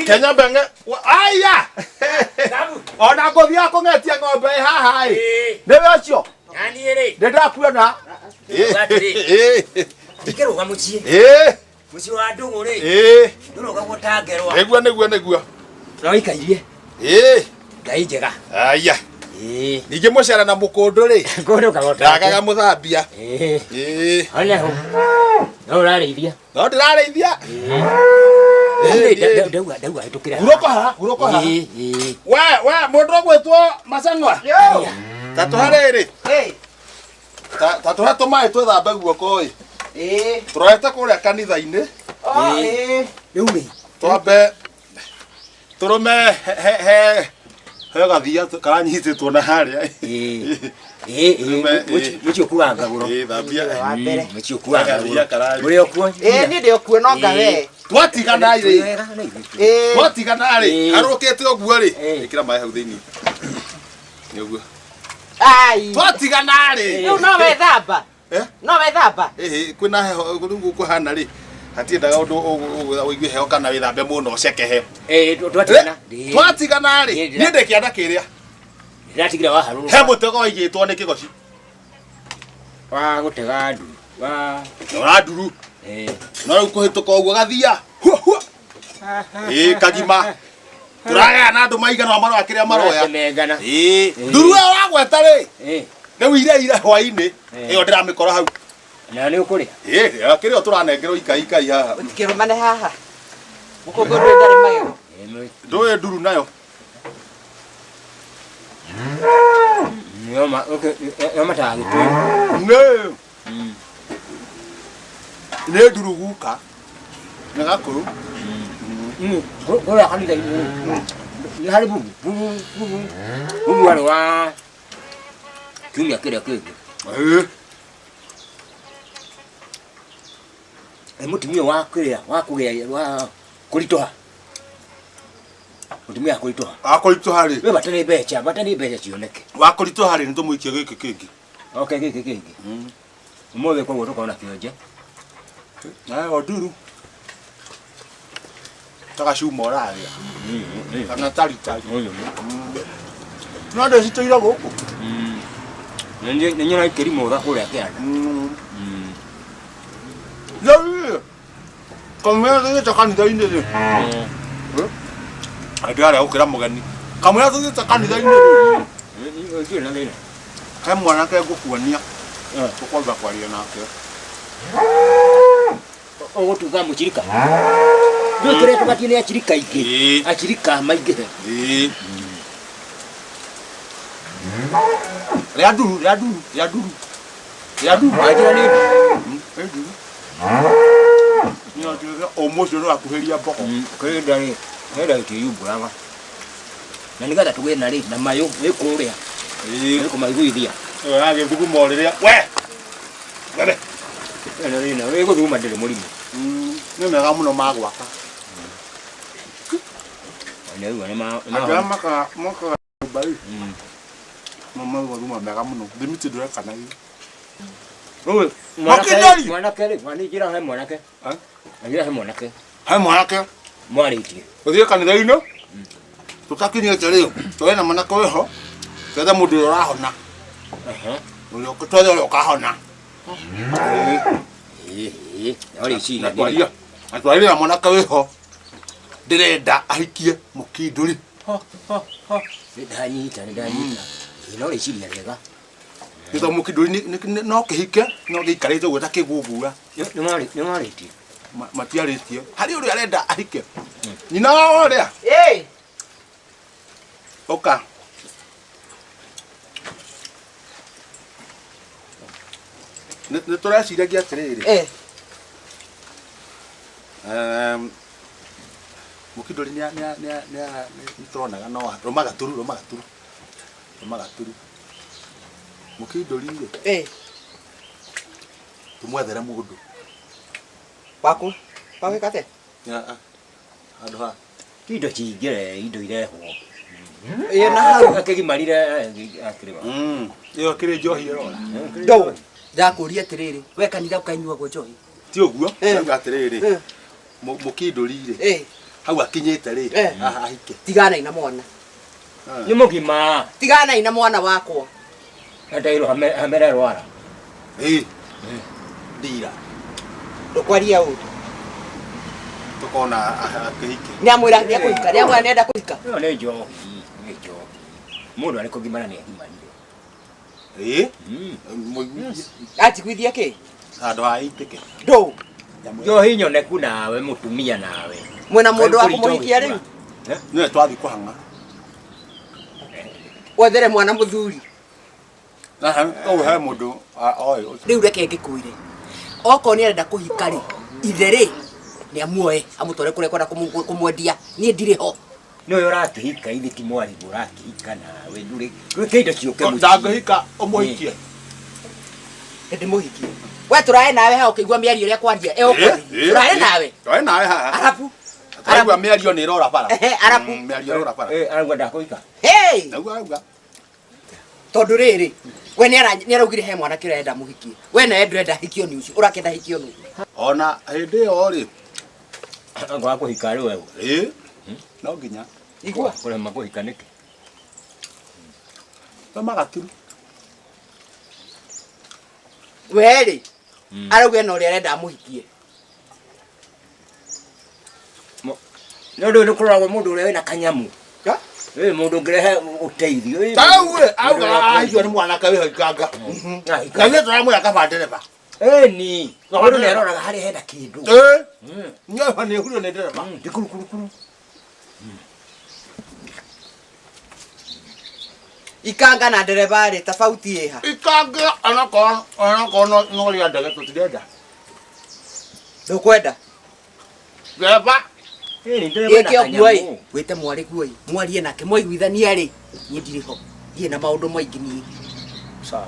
Kenya mbenge aya ona ngũthiaga kũng'etia ng'ombe ĩ haha ĩ nĩwe ũcio nĩ ndĩrakuona. Ndikĩrũga mũciĩ. Mũciĩ wa ndũgũ rĩ. Ndũrũgagwo ta ngerwa. Nĩguo nĩguo nĩguo. Tũraikairie. Ngai njega. Aya. Ningĩ mũcara na mũkũndũ rĩ. Kũndũ kagota. Ndagaga mũthambia. One ho. No ũrarĩithia. No ndĩrarĩithia. Ndauga ndauga hĩtũkĩra. Hurũka haha, hurũka haha. We we mũndũ ũgwĩtwo Macang'wa. Ta tũhe rĩrĩ. Ta tũhe tũmaĩ twĩthambe guoko ĩ. Tũroete kũrĩa kanitha-inĩ. Rĩu rĩ. Twambe tũrũme he he he gathia karanyitĩtwo na harĩa. Mũciĩ ũkuaga ngagũro. Thambia. Mũciĩ ũkuaga Gathia ngagũro. karanyitĩtwo. Mũrĩ o kuo. Ĩĩ niĩ ndĩ o kuo no ngawe. Twatigana rĩ. Twatigana rĩ. Harũkĩte ũguo rĩ. Ĩkĩra maĩ hau thĩinĩ. Nĩ ũguo. Ai. Twatigana rĩ. Rĩu no wethamba. No wethamba. Ĩhĩ kwĩna heho rĩu gũkũ hana rĩ. Hatiendaga ũndũ ũigue heho kana wĩthambe mũno ũcekehe. Twatigana. Twatigana rĩ. Niĩ ndĩ kĩanda kĩrĩa. Ndĩratigire waharũrũka. He mũtego waigĩtwo nĩ kĩgoci. Wa gũtega nduru. Wa Ora nduru. No rĩu kũhĩtũka ũguo gathia. Hua hua. Ĩĩ kagima. Tũragaya na andũ maigana maroya kĩrĩa maroya. Mengana. Ĩĩ. Nduru ĩyo wagweta rĩ. Rĩu ire ire hwainĩ. Ĩyo ndĩramĩkora hau. Na nĩ ũkũrĩa? Ĩĩ, kĩrĩa tũranengerwo ikai ikai haha. Mũtikĩrũmane haha. Mũkũngũ ndũĩ ndarĩ magego. Ndũĩ nduru nayo. Yo mataga gĩtũĩ. Nĩ. Nĩ nduru guka. Nĩ gakũrũ. Kũrĩa kanitha-inĩ nĩ harĩ bubu bubu bubu bubu warĩ wa kiumia kĩrĩa kĩngĩ. Nĩ mũtumia wa kĩrĩa wa kũgĩa wa kũritũha. Mũtumia wa kũritũha. Wa kũritũha rĩ. We bata nĩ mbeca, bata nĩ mbeca cioneke. Wa kũritũha rĩ nĩ tũmũikie gĩkĩ kĩngĩ. Okay, gĩkĩ kĩngĩ. Ũmũthĩ koguo tũkorwo na kĩonje. Nayo nduru. Ta gacuma ũrarĩa. Kana taritari. No ndĩcitũire gũkũ. Nĩ nyona ikĩrimũra kũrĩa kĩanda. Rĩu kamũira tũthiĩte kanitha-inĩ rĩ. Ndĩrarĩa gũkĩra mũgeni. Kamũira tũthiĩte kanitha-inĩ rĩ. Ndirĩ na thĩna. He mwanake ngũkuonia. Tũkwamba kwaria nake. Ũgũtuga mũchirika. Ndũĩ kĩrĩa tũbatiĩ nĩ achirika aingĩ. Achirika maingĩhe. Rĩa nduru, rĩa nduru, rĩa nduru. Rĩa nduru. Wanjĩra nĩ nduru. Nĩ nduru. Ũmũ ũcio nĩwakuhĩria mbogo. Kĩrĩa rĩ, kĩrĩa gĩtiyumbũraga. Na nĩgetha tũgĩe na rĩ, na mayũ wĩ kũrĩa. Nĩ kũmaiguithia. Ũragĩthuguma o rĩrĩa we. Webe. Ĩno rĩ, wĩ gũthuguma ndĩrĩ mũrimũ. Nĩ mega mũno ma gwaka. Nĩ nĩ ma Andũ arĩa makaga makaga nyũmba rĩ. Mathuguma mega mũno. Thimiti ndũrekanagio. Rĩu Makindari! mwanake rĩ, wanjĩra he mwanake. Wanjĩra he mwanake. He mwanake. Mwarĩtie. Tũthiĩ kanitha-inĩ. Tũtakinyĩte rĩ, tũgĩe na mwanake wĩho. Twethe mũndũ ũrĩa ũrahona. Ũrĩa twethe ũrĩa ũkahona. No rĩciria Na twaria. Na twaria na mwanake wĩho. Ndĩrenda ahikie mũkindũri. Nĩ ndanyita, nĩ ndanyita. No rĩciria rĩega. Nĩ tondũ mũkindũri no kĩhike no gĩikarĩte ũguo ta kĩgungura. Nĩ marĩtie. Matiarĩtie. Harĩ ũrĩa arenda ahike. Nyina wa ũrĩa. Ĩĩ. Ũka. Nĩ tũreciragia atĩrĩrĩ. Mũkindũri nĩ tũronaga no rũma gaturu rũma gaturu rũma gaturu. Mũkindũri rĩ. Tũmwethere mũndũ. Waku. Wa gwĩka atĩa? Handũ ha. Ti indo cingĩre, indo irehwo. Ĩĩ na hau. Akĩgimarire akĩrĩ wa. Ĩyo kĩrĩ njohi ĩrora. Ndũ. Ndakũria atĩrĩrĩ, we kanitha ũkanyuagwo njohi? Ti ũguo, ndauga atĩrĩrĩ. Mũkindũri rĩ. Hau akinyĩte rĩ. Ahike. Tiganai na mwana. Nĩ mũgima. Tiganai na mwana wakwa. Ndairwo hamera rwara. Ndira. Ndũkwaria ũru. Tukona akĩhike. Nĩamwĩra nĩekũhika, nĩamwĩra nĩenda kũhika. Ĩyo nĩ njohi, nĩ njohi. Mũndũ arĩ kũgimara nĩ agimarire. Mũiguithie. Anjiguithie kĩ? Handũ ha itĩke. Ndũ. Njohi nyoneku nawe mũtumia nawe. Mwĩna mũndũ wa kũmũhikia rĩu? Nĩwe twathiĩ kũhang'a. Wethere mwana mũthuri. Kau he mũndũ oĩ. Rĩu reke ngĩkwĩre. Okorwo nĩarenda kũhika rĩ, ithe rĩ nĩamuoe amũtware kũrĩa ekwenda kũmwendia. Niĩ ndirĩ ho. Nĩwe ũrakĩhika ithe ti mwarĩguo ũrakĩhika nawe ndũrĩ ndũrĩ indo ciũke mũciĩ. Ndangĩhika ũmũhikie. Ndĩmũhikie. We tũrarĩ nawe haha ũkĩigua mĩario ĩrĩa kwaria. Tũrarĩ nawe. Tũrarĩ nawe haha. Arabu. Tũraigua mĩario nĩ ĩrora bara. Arabu. Mĩario ĩrora bara. Arauga ndakũhika. Hey! Arauga arauga. Tondũ rĩrĩ, we nĩaraugire he mwanake ũrenda mũhikie. We nawe ndũrenda hikio nĩ ũcio, ũrakĩenda hikio nũ? Ona hĩndĩ ĩyo rĩ. Ngwaga kũhika rĩ wewe. No nginya. Igua. Kũrema kũhika nĩkĩ? Tũmaga kiru. We rĩ, arauga ena ũrĩa arenda amũhikie. Nĩ ũndũ nĩ kũroragwo mũndũ ũrĩa wĩna kanyamu. Mũndũ ũngĩrehe ũteithio. Tau rĩ, auga ahikio nĩ mwanake wĩho ikanga. Na ithuĩ tũramwĩra kaba ndereba. Ĩni. Mũndũ nĩaroraga harĩa hena kĩndũ. Nĩho nĩhurio nĩ ndereba. Ti kurukurukuru. Ikanga na ndereba rĩ, tofauti ĩha? Ikanga onakorwo no rĩa ndege tũtirenda. Ndũkwenda? Ndereba. Gĩke ũguo ĩ, wĩte mwarĩguo ĩ, mwarie nake mwaiguithania rĩ, niĩ ndirĩ ho. Ndirĩ na maũndũ maingĩ niĩ. Sawa.